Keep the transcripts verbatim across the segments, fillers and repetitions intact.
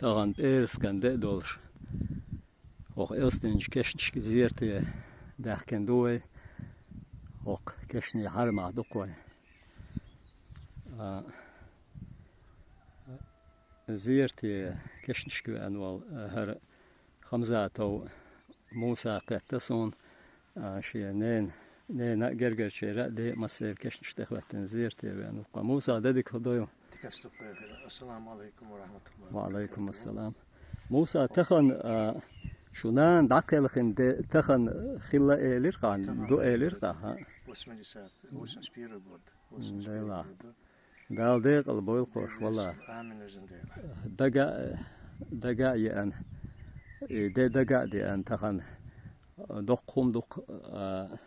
тахан пӀераскан де а долуш, хӀокху Элстинчу кешнашка зерате даьхкина ду вай, хӀокху кешнийн хьарамахь ду-кх вай. А, зерате кешнашка веана волу, а, хӀара Хамзатов Муса кхетта суна, а, шен ненан, ненан а, гергарчеран а ден а массеран кешнаш тӀехӀоьттина зерате веана ву-кх. Муса, де дика хӀу дойла. Дика сту хьоьгара. Ассаламу алайкум ва рахматуллахи ва алайкум баракатуху. Ассалам. Муса, тахана, а, шун нана дӀакхелхина де тахана хилла элира-кх, ду элира-кх, хӀа? Восемьдесят, восемьдесят первый год. М, Дела. Дала декъала бойла-кх уьш, валлахӀи. Амин, везан Дела. Дага, дага а еана, и де дага а деана тахана, доккха хӀума ду-кх, а,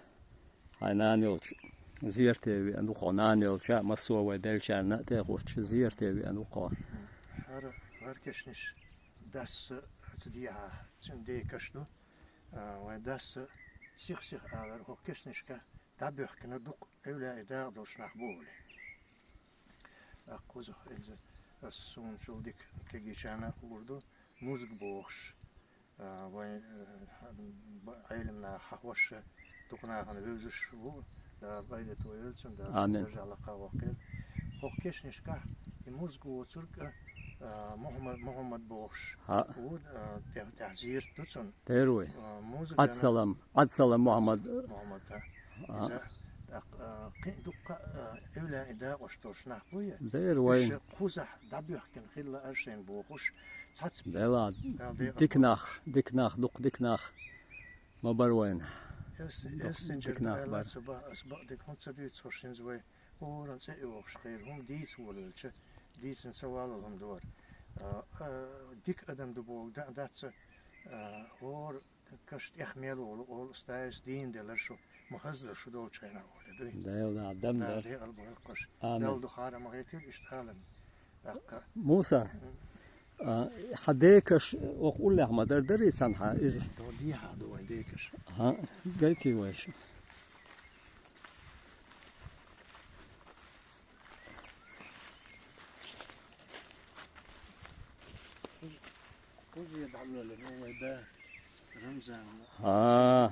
хьайн нана йолчу зерате веана ву-кх хьо, нана йолчу а, массо а вай беллачарна а тӀе а хӀуттуш, зерате веана ву-кх хьо. ХӀара, хӀара кешнаш дас хӀинца дехьа, цуьнан декаш ду. А, вайн дас сих-сиха алара, хӀокху кешнашка дӀабоьхкина дукха эвлаяийн дакъа долуш нах бу олий. ТӀаккха кхузахь иза, ас суна чул дика кегийчарна а хуур ду, музыка бохуш, а, вайн, а, б-, Ӏелам наха хьахош, дукха нахана вевзаш ву, Дала пайда тойойла цунна, Дала Амин. Даржехь лакха воккхийла. ХӀокху кешнашкахь и музыка воцург а, а, Мухаммад, Мухаммад бохуш ХӀаъ. ву, а, тӀе-, тӀехь зерат ду цунна. Тера вай. А, музыкана Ӏадсалам, Ӏадсалам Мухаммад. Мухаммад, а. А. Иза, тӀаккха, а, кхин а дуккха а, а, эвлаяийн дакъош долуш нах бу я? Дера вайн. Уьш кхузахь дӀабоьхкина хилла а шайна бохуш, цхьацца Дела, Дала декъал дика нах, дика нах, дукха дика нах. Ма бара вайна. Эс-, дукха эс синчара дика нах бара. Аса ба-, аса бакъдерг хӀунда ца дуьйцу хӀорш хӀинца вай? ХӀоранна цӀе а йохуш, кхайра хӀума дийца волавелча, дийцина ца валлал хӀума дора. А, а, дика адам ду боху да-, дац, а, хӀора каш тӀех мел волу олу, стайс дийна делара шу, ма хазлара шу долчу хенахь олу дуй. Дела, дам Дала дар. Декъал бойла-кх уьш. Амин. Далла ду хьарам ма хетира иштта аларна. ТӀаккха. Муса, М. а, хьан декаш оха уллехь ма дар дарий цхьанхьа иза? До дехьа ду вайн декаш. Ага, гайтий вайша. Кхузе дӀавоьллина ву вай да Рамзан. А.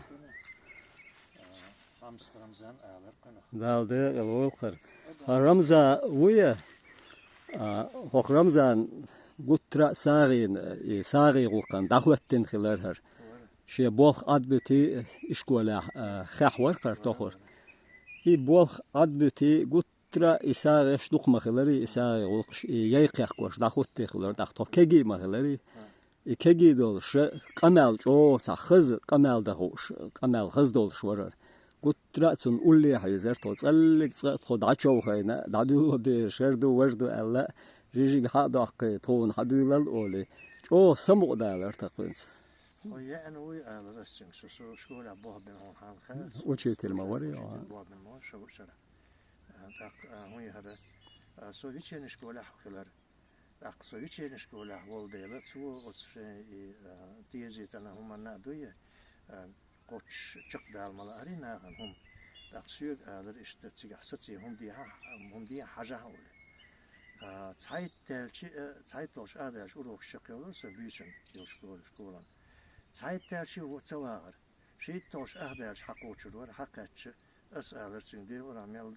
Хьамсат Рамзан алара кхунах. Дала декъала войла-кх хӀара. ХӀара Рамзан ву я? А, хӀокху Рамзан гуттара а сагӀина, и сагӀин гӀуллакхана дӀахӀоьттина хилар хӀара. Шен болх Ӏадбуьтий, ишколехь, а, хехь вара-кх хӀара тохара. И болх Ӏадбуьтий, гуттара а и сагӀеш дукха ма хиларий, и сагӀин гӀуллакхаш, и яй кхехкош дӀахӀуттий хилар, тӀаккха тхо кегий ма хиларий. И кегий долуш, къамел чӀогӀа цхьа хаза къамел дан хууш, къамел хаза долуш вара хӀара. Гуттара а цунна улле хьийзара, тхо цӀаллиг цкъа а тхо дӀачовхийна, дӀадуьйло бераш, хӀара ду, важа ду аьлла, жижиг хьа а доккхий, тхуна хьадуьйлал олий, чӀогӀа самукъадалара тхан кхуьнца. Хьо еана вуй алара ас цуьнга, со, со школехь болх бина хьуна хьан хаьа? Учитель ма варий, Учитель а? Болх бина ма вара, ша ву шара. А, тӀаккха, а, хӀун яхара? А, со вечерний школехь хилара. ТӀаккха со вечерний школехь волу дела, цо оцу шайн и, а, тезетана хӀуманна а дуй, а, кхоччуш чекхдала ма лаарий нахана хӀума. ТӀаккха соьга алара иштта цигахь саций хӀума дехьа, хӀума дехьа хьажахьа олий. А, цхьайтта даьлча, а, цхьайтталгӀачу а даьлча урокаш чекхйолура сан буьйсанна йолу школа-, школан. Цхьайтта даьлча а ца вахара. ШийтталгӀачу а даьлча хьакхочур вара, хьакхаьчча, ас алара цуьнга: «Дела, ура, мел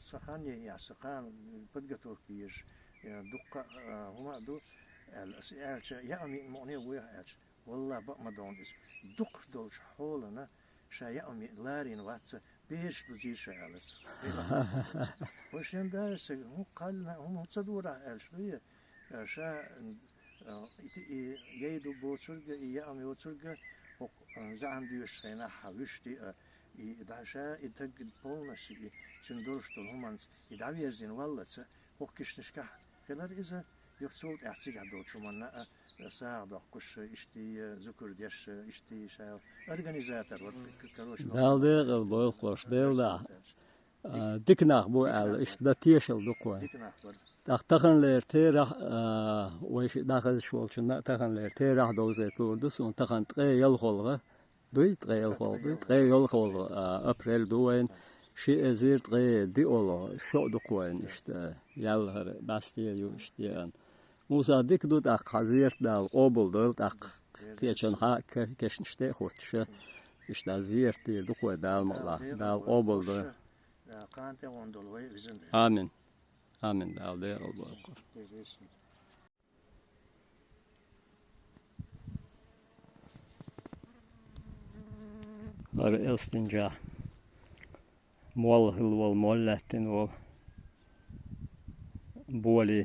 сан хан яйахь, сан кхана подготовка езаш, э, дуккха а, э, хӀума а ду», — аьлла. Ас и аьлча: «Яа миъна мукъане вуй ахь?» — аьлча: «Валла, бакъ ма догӀу иза. Дукхахболчу хьолана ша яа миъна ларийна вац, бераш дузийша», — аьлла цо. Вай шен да аса, хӀун кхаллина, хӀун ца дора ахь аьлча, дуй, э, ша, э, и, и яй ду боцург а, и яа йоцург а, хӀокху, э, заьӀам доьшуш хенахь хьан вуьшта а, и дӀа ша, и таг полностью, и цуьнан долуш долу хӀуманца, и дӀаверзина валлалц, хӀокху кешнашкахь хилар иза, юха цул тӀаьхьа цигахь долчу хӀуманна а, сагӀа доккхуш, иштта, зукар деш, иштта, ша организатор, вот, к-, короче, Дала декъала бойла-кх уьш, Дела дахь. А, дика нах бу аьлла, иштта дан тешалла ду-кх вайн. Дика нах бара. ТӀаккха таханлера терахь, а, вай шиъ дӀахезаш волчунна а таханлера терахь довзийта луур ду суна, тахана ткъе ялхолгӀа, дуй, ткъе ялхолгӀа дуй, ткъе ялхолгӀа, а, апрель ду вайн, ши эзар ткъе диъолгӀа шо а ду-кх вайн, иштта, ял хӀара, бӀаьсте а ю, иштта еана. Муса, дика ду тӀаккха хьан зерат, Дала къобалдойла тӀаккха. Кхечанхьа а ка-, кешнаш тӀе а хӀуттуш, иштта зерат дийр ду кхо, Дала мукъалахь, Дала къобалдойла. Амин. Амин, Дала декъал бойла кхо. ХӀара Элстинчохь молла хилла волу, молла лаьттина волу Боли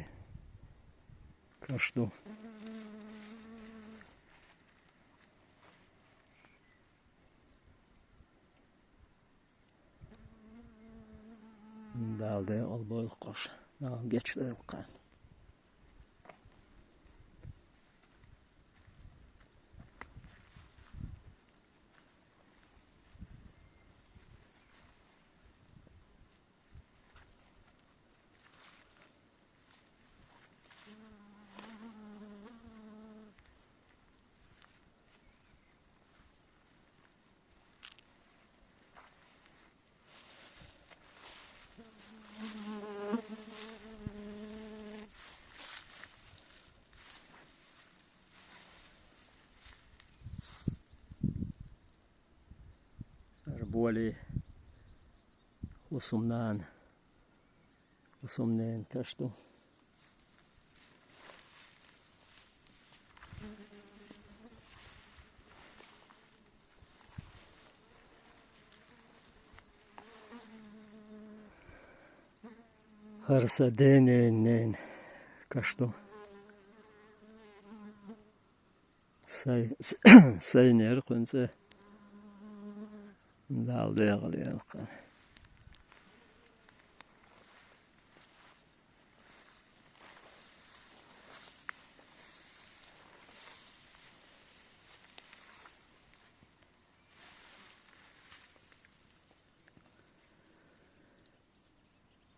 каш ду. Дала декъал бойла кхо, Дала гечдойла кхарна. ХӀара Боли хӀусамнана, хӀусамненан каш ду. ХӀара сан дененан ненан каш ду. Сай-, сайнера кхуьнан цӀе. Дала декъал йойла кхарна.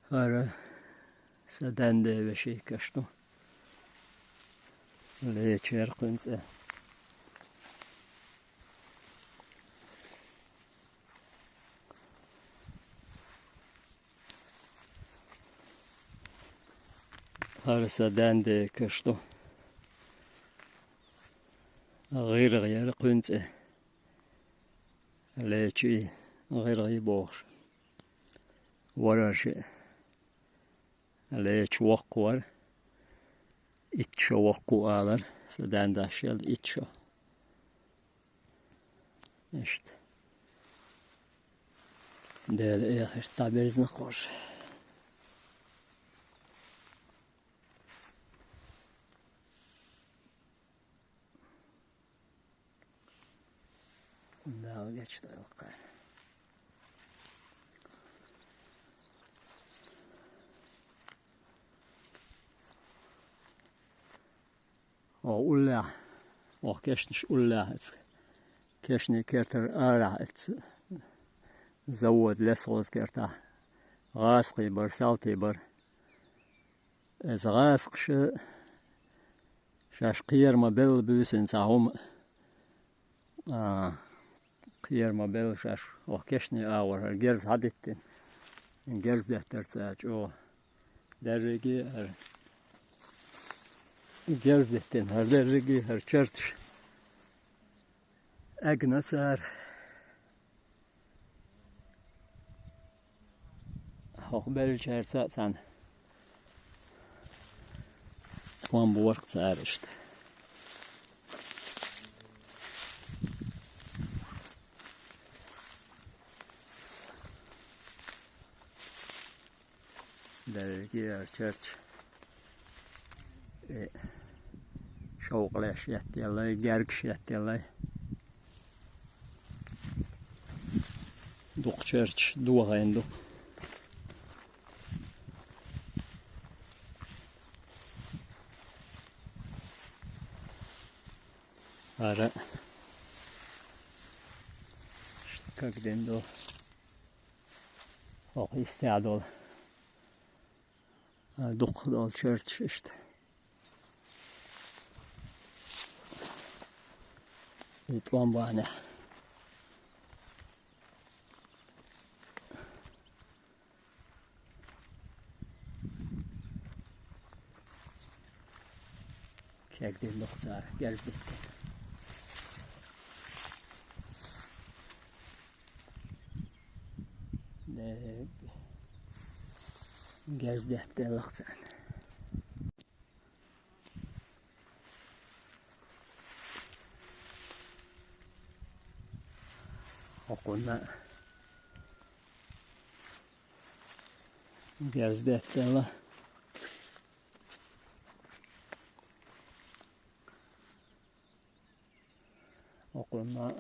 ХӀара сан денан ден вешин каш ду. Лечера кхуьнан цӀе. ХӀара сан денан ден каш ду. ГӀиргӀа яра кхуьнан цӀе. Лечий, ГӀиргӀий бохуш. Варара шиъ. Леча воккха вара. Итт шо воккха ву алара. Сан денан дас шел итт шо. Иштта. Дела эхарт дӀабирзина кхуьш. Дала гечдойла кхарна. О, уллехь, о, кешнаш уллехь, эцу кешнийн кертара арахь, эцу завода лесхоза кертахь гӀазкхий бара, салтий бара. Эцу гӀазкхаша шаьш кхера ма-белла буьйсина цхьа хӀума, а, кхера ма-белла шаьш, оха кешнийн агӀор хӀара герз хьадиттина. Герз деттара цара чӀогӀа. Дерриге а хӀара герз диттина, хӀара дерриге а хӀара чарташ эгна цара. ХӀокху беллачаьрца а цхьаьна тхом борх цара иштта. Дерриге а чарташ, э, шовкъ леш еттаеллай, гергаш еттаеллай. Дукха чарташ дохийна ду. ХӀара как ден ду. ХӀокху йистехь долу. А, дукха долу чарташ иштта. И тӀом бахьанехь. Ягден дохцар герз деттен. Де, герз деттен лахцан. Окуна герз деттен ла. Окуна.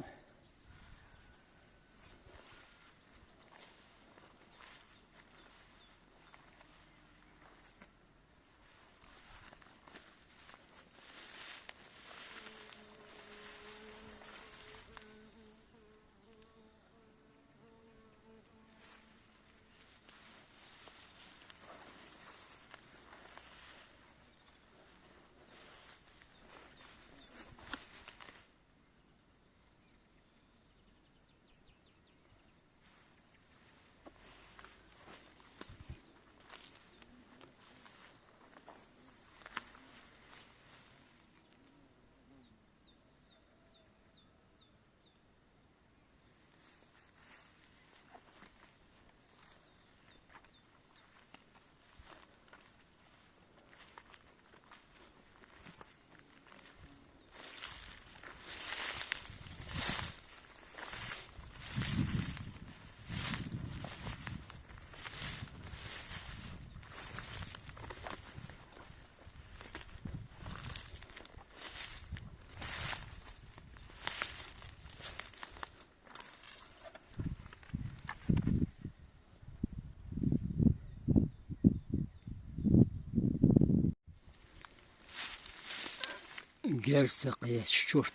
Герз ца кхеча чурт.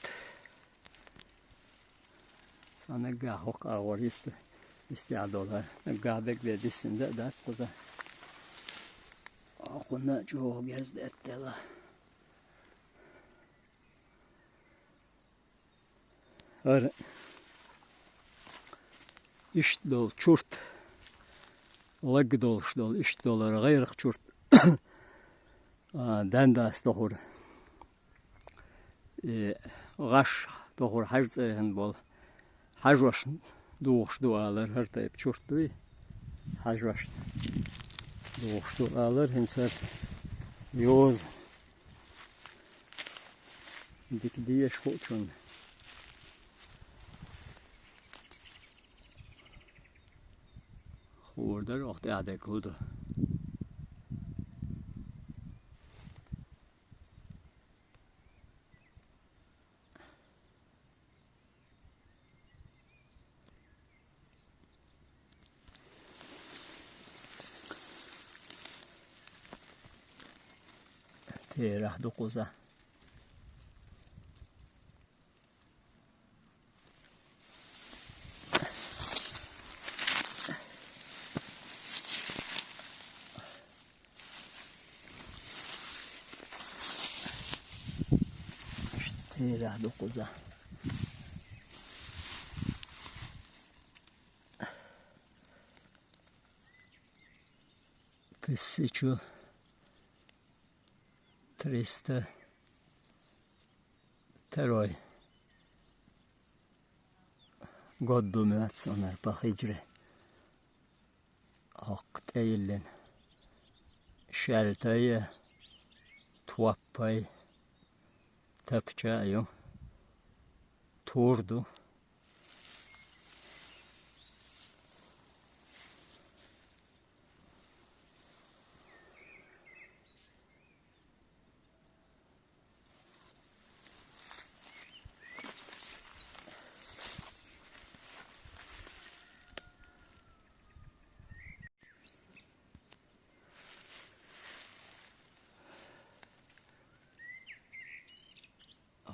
Цхьа наггахь хӀокху агӀор йиста, йистехь долу. Наггахь бегбе диссина дан а дац кхуза. Кхунна а чӀогӀа герз деттала. ХӀара иштта долу чурт, лаг долуш долу, иштта долу хӀара гӀайракх чурт, а, Дандас тохура. И гӀаш тохура хьаьжцӀа яхана болу. Хьаьжошна духуш ду алара, хӀара тайпа чурт дуй. Хьаьжошна духуш ду алара, хӀинца хӀара йоза. Дика дезаш хуучунна. Хуур дара, оха тӀаьхьа дерг хӀун ду. Терахь ду кхуза. Терахь ду кхуза. Тысяча триста второй год ду моьтту суна по хиджре. ХӀокху тӀе йиллина. Шаьлтай, топпай, тапча а ю. Тур ду.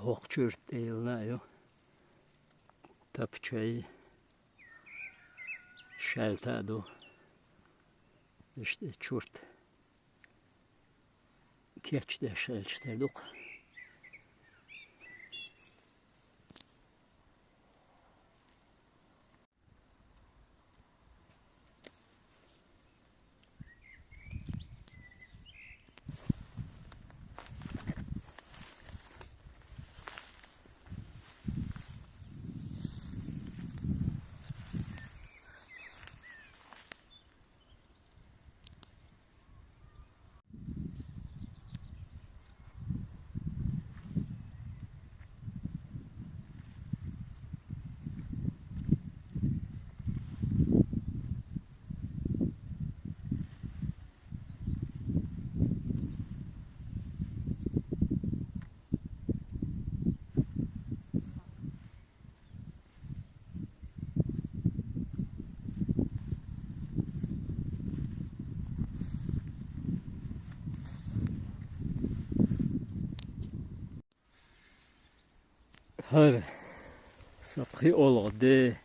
ХӀокху чуьрта тӀе йиллина а ю. Тапчай, шаьлта а ду. Иштта чурт кечдеш хилча тера ду-кх. ХӀара са пхи оалгӀа даь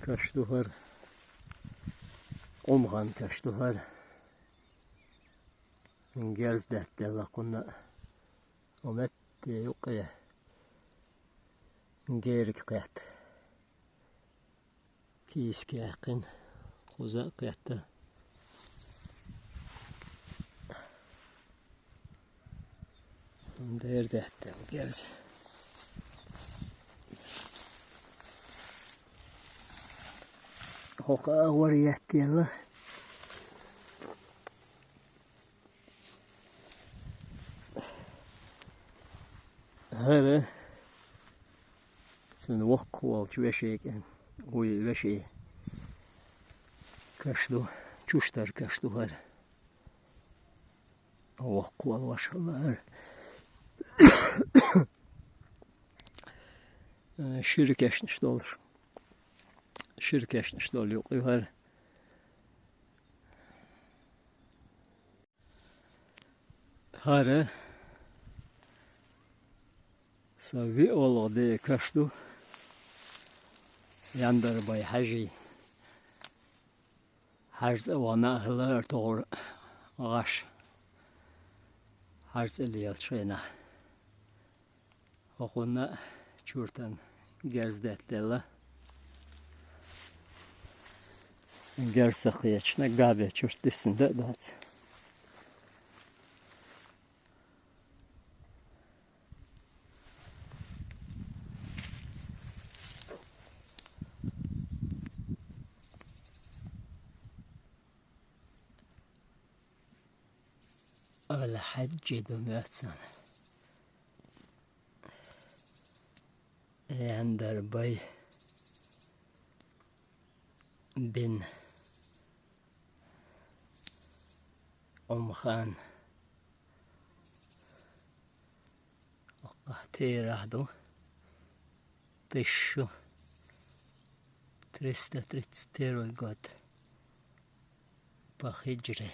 каш ду хӀара. Къумхан каш ду хӀара. Герз даьттадаьлла кхунна. Укх метте юкъе герга кхетта. Кийсак яьккхина, кхуза а кхетта. Дера даьттадаьлла герз. ХӀокху агӀор еттаелла. ХӀара цуьнан воккхаволчу вешин кӀен, вуй вешин каш ду, чуштара каш ду хӀара. Воккхаволуш хилла хӀара. Шира кешнаш долуш. Шира кешнаш долу юкъ ю хӀара. ХӀара сан виъ оалгӀа даь каш ду, Яндарбай Хьаьжин. Хьаьжа цӀа вахана а хилла хӀара тохара гӀаш. Хьаьжа цӀа лелачу хенахь. ХӀокхунна чуртан герз даьттаделла. Герз ца кхеташ, наггахь бен чурт диссина дан а дац. Алхьаьжи ду моьтту суна. Яндарбай бин Къумхан. Оккхахь терахь ду. Тысяча триста тридцать первый год по хиджре.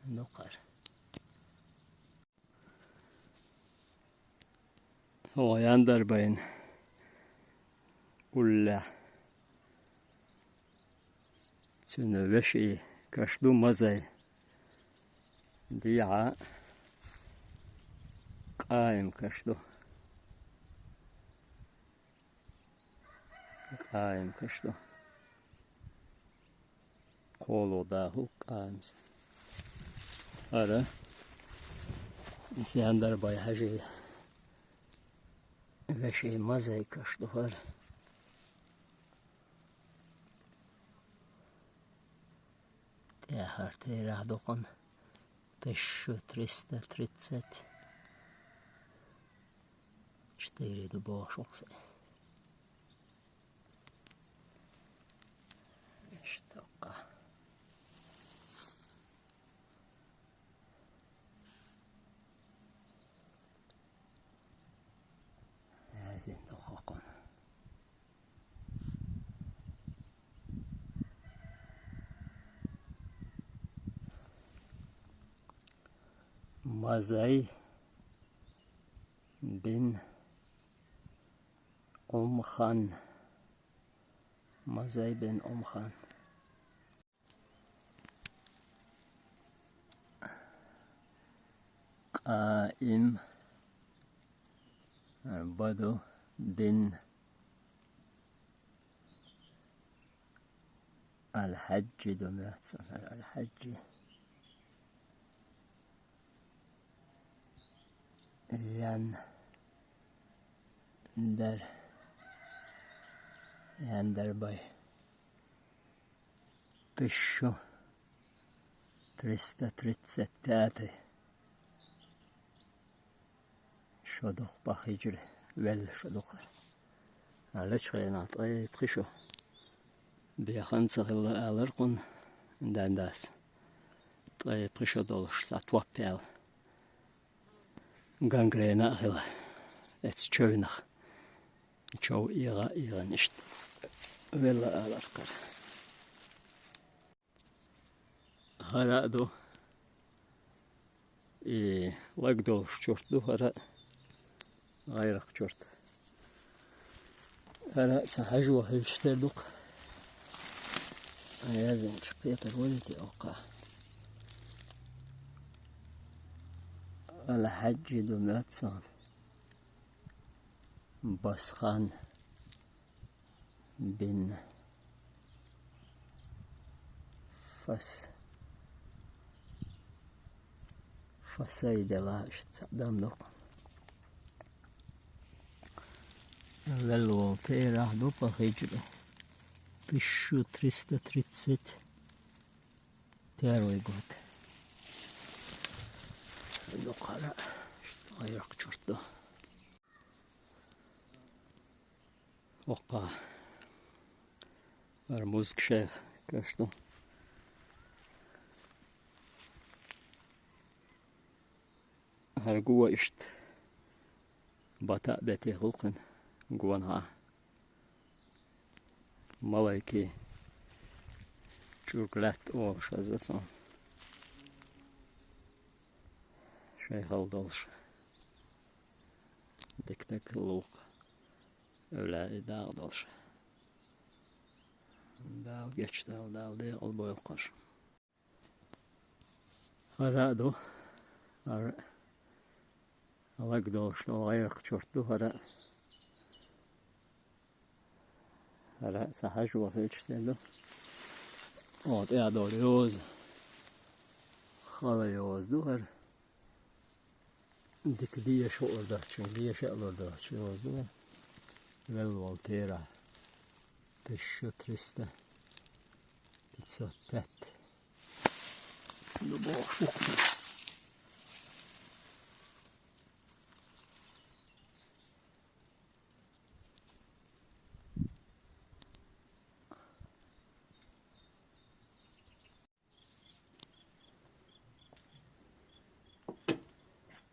Дукхара. Хьо Яндарбайн уллехь. Цуьнан вешин каш ду Мазай. Дехьа Къаим каш ду. Къаим каш ду. КхоалгӀа да хӀу Къаимс. ХӀара Яндарбай Хьаьжин вешин Мазай каш ду хӀара. ТӀаьхьара терахь ду кхунна, тысяча триста тридцать четыре ду бохуш ву-кх сан. Иштта кху. Яздина ду хӀокхунна. Мазай бин Къумхан. Мазай бин Къумхан. Къаим, Баду бин Алхьаьжи ду моьтту суна, Алхьаьжи. Ян дар, Яндарбай. Тысяча триста тридцать пятый. Шо ду-кх по хиджре, велла шо ду-кх хӀара. Лечу хенахь ткъе пхи шо. Беха ца хилла алара кхунна, ден дас. Ткъе пхи шо долуш цхьа топ яьлла. Гангрена а хилла эцу чевнах. Чов эгӀа а эгӀина иштта велла алара кхара. ХӀара а ду. и лаг долуш чурт ду хӀара, гӀайракх чурт. ХӀара цхьа хьажо хилча тера ду-кх. Язйинчу кхетар валийта оккха. Ал-Хьаджи ду моьтту суна. Басхан бин Фас-, Фасайдала иштта цхьаъ дан ду-кх. Велла волу терахь ду по хиджре. Тысяча триста тридцать первый год. Дукхара гӀайракх чурт ду. Оккха. ХӀара Музка-шайх каш ду. ХӀара го иштта бата а бете хӀуллакхина гонахьа. Малайкий чӀуг лаьтта олуш хезна суна. Шайхалла долуш. Дика-дика лугӀу. Эвлаяи дакъа долуш. Дала гечдойла, Дала декъала бойла кхуш. ХӀара а ду, хӀара а лаг долуш долу гӀайракх чурт ду хӀара а. ХӀара а цхьа хьажо хилча тера ду. Оха тӀехь долу йоза. Хала йоза ду хӀара. Дика деша хуур доцчунга деша а лур доцчу йоза ду. Велла волу терахь. Тысяча триста, пятьсот пять. Ну, боху шуьга.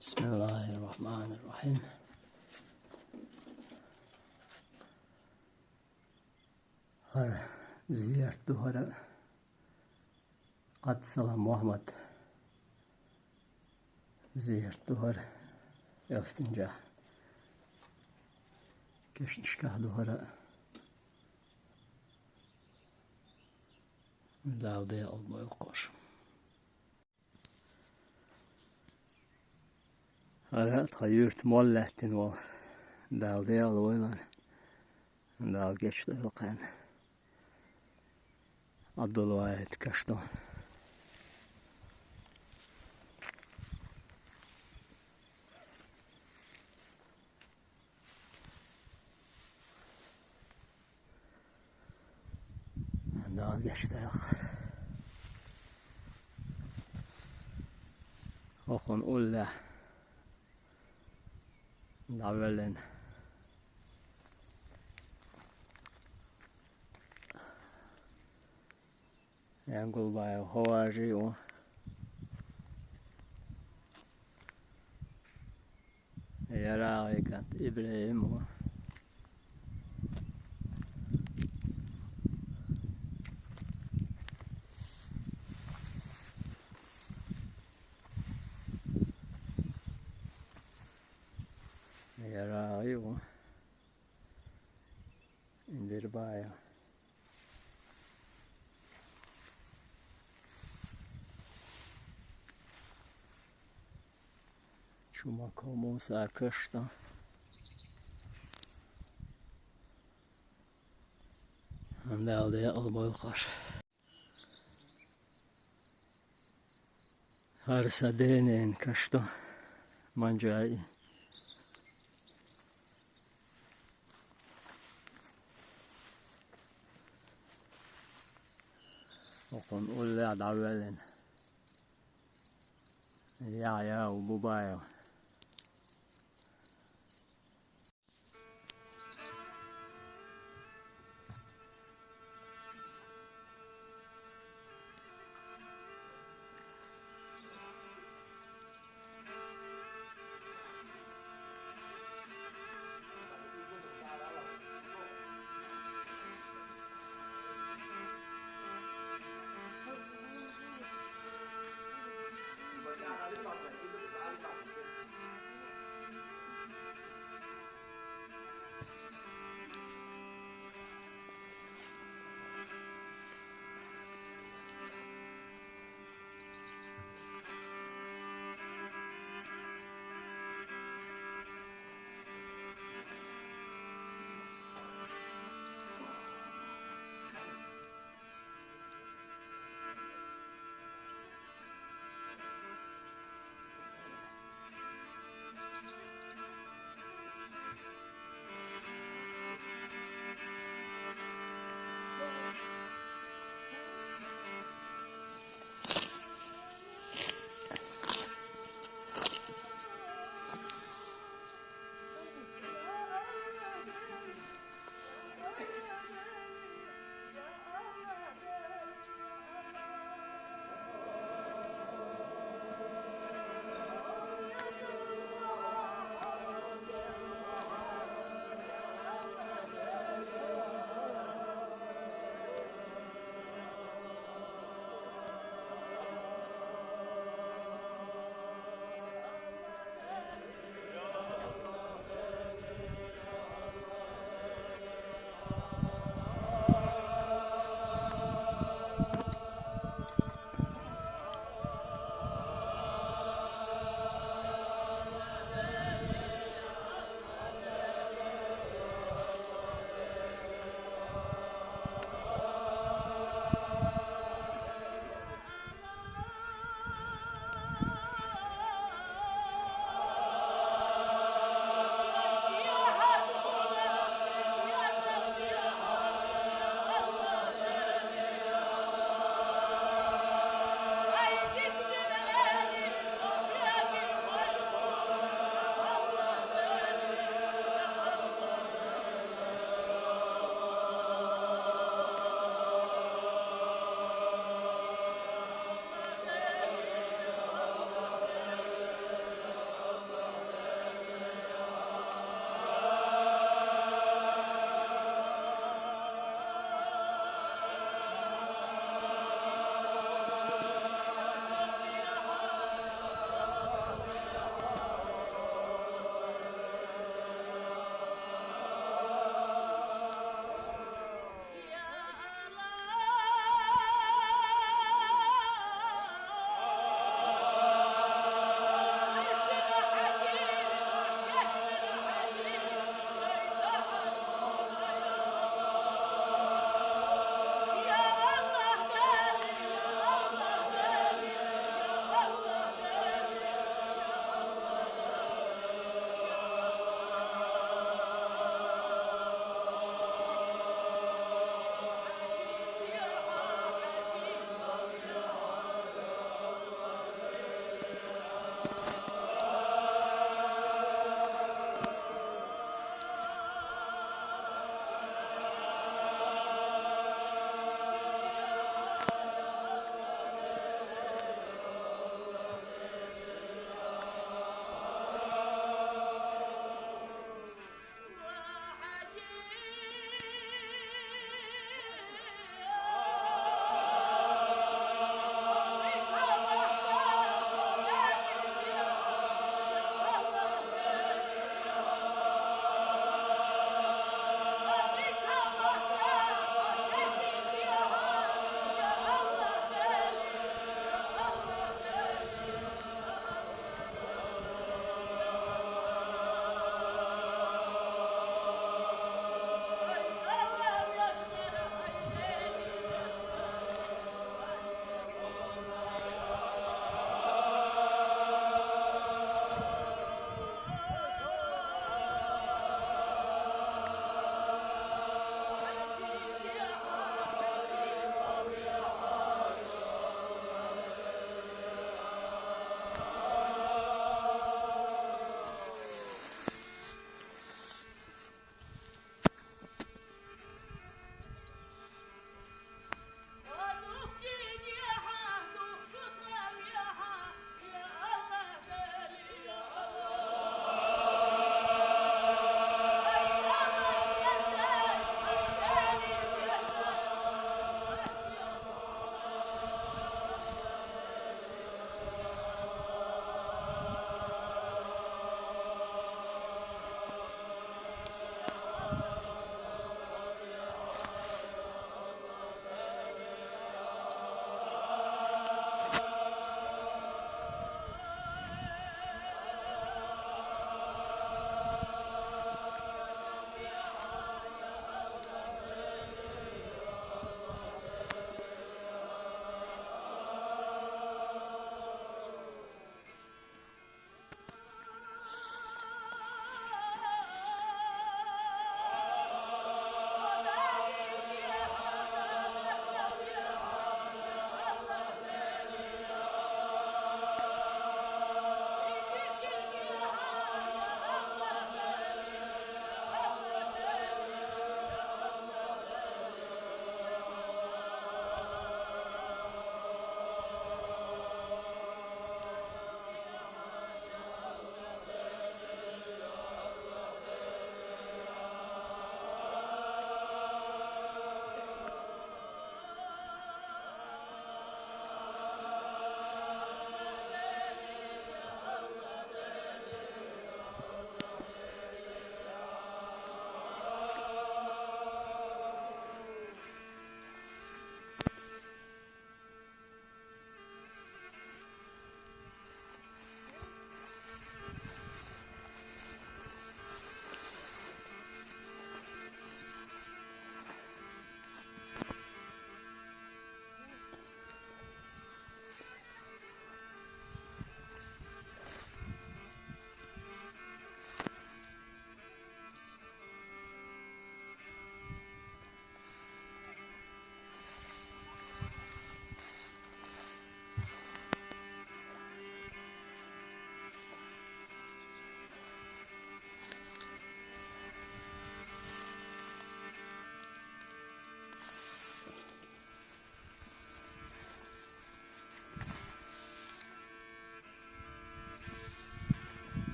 بسم الله الرحمن الرحيم. ХӀара зиярат ду хӀара. Ӏабдусалам Мухьаммад зиярат ду хӀара. Элстинчохь. Кешнашкахь ду хӀара. Дала декъала бойла кхуш. ХӀара а тхан юьрта молла лаьттина волу. Дала декъала войла. Дала гечдойла кхарна. Ӏабдулвахьид каш ду. Дала гечдойла. ХӀокхунна уллехь дӀавоьллина. Янгулбаев Хьаважи ву. ЯрагӀи кӀант ИбрахӀим ву. ЯрагӀи ву. Индирбаев. Чумаков Муса каш ду. Дала декъала бойла кхуш. ХӀара сан денан каш ду, Манжаи. ХӀокхунна уллехь дӀавоьллина. Яхьъя ву Бубаев.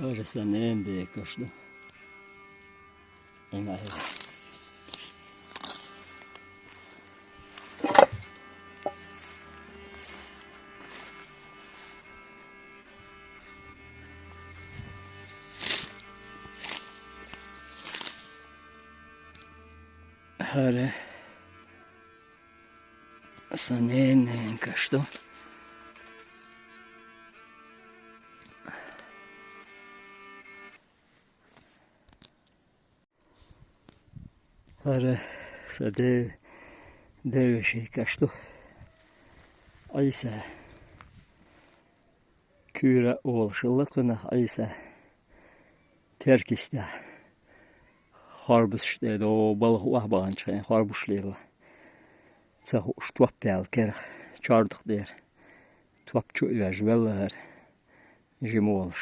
Ара сан ненан декаш ду. Ина. ХӀара сан ненан каш ду. ХӀара сан де-, девешин каш ду. Ӏийса. Куьйра олуш хилла кхунах Ӏийса. Теркйистехь. Хорбазаш тӀе до балха охьабаханчу хенахь хорбуш лело. Ца хууш топ яьлла керах чордах дера. Топ чу а оьжна велла хӀара. Жима волуш.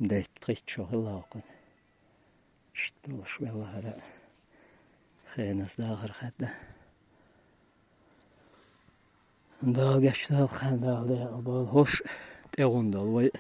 Дейтта пхийтта шо хилла хӀокхуьнан. Иштта долуш велла хӀара. Хеназа дахар хадда. Дала гечдойла, Дала декъал бойла хӀорш, тӀегӀуна долу вай.